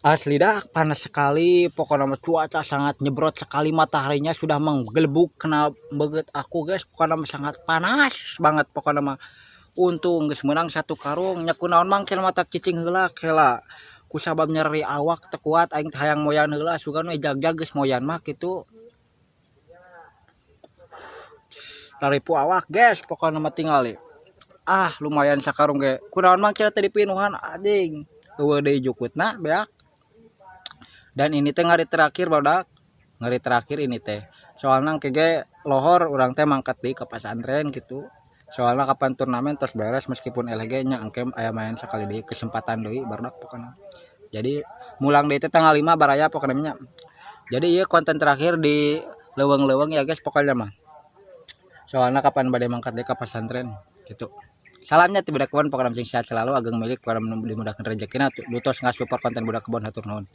Asli dah, panas sekali pokoknya mah, cuaca sangat nyebrot sekali, mataharinya sudah menggelebuk kena beget aku, guys. Pokoknya mah sangat panas banget pokoknya mah. Untung geus menang satu karung nya. Kunaon, Mang, cenah mata cicing heula kela kusabab nyeri awak teu kuat aing teh, hayang moyan heula, sugan we jag-jag geus moyan mah kitu. Laripu awak, guys, pokoknya mah. Tingali ah, lumayan sakarung ge. Kunaon, Mang, cenah teh dipinuhan anjing, euweuh deui jukutna beak. Dan ini teh hari terakhir, barudak, hari terakhir ini teh, soalnya kege lohor urang teh mangkat di ke pesantren gitu. Soalnya kapan turnamen terus beres, meskipun LG nya engke aya main sekali deui, kesempatan deui, barudak, pokoknya. Jadi mulang deui teh tanggal 5, baraya, pokoknya nya. Jadi iya, konten terakhir di leuweung-leuweung ya, guys, pokoknya mah, soalnya kapan bade mangkat deui ke pesantren gitu. Salamnya ti budak kebon, pokoknya sing sehat selalu, ageng milik, pokoknya dimudahkan rezekina, dutos ngasupport konten budak kebon. Hatur nuhun.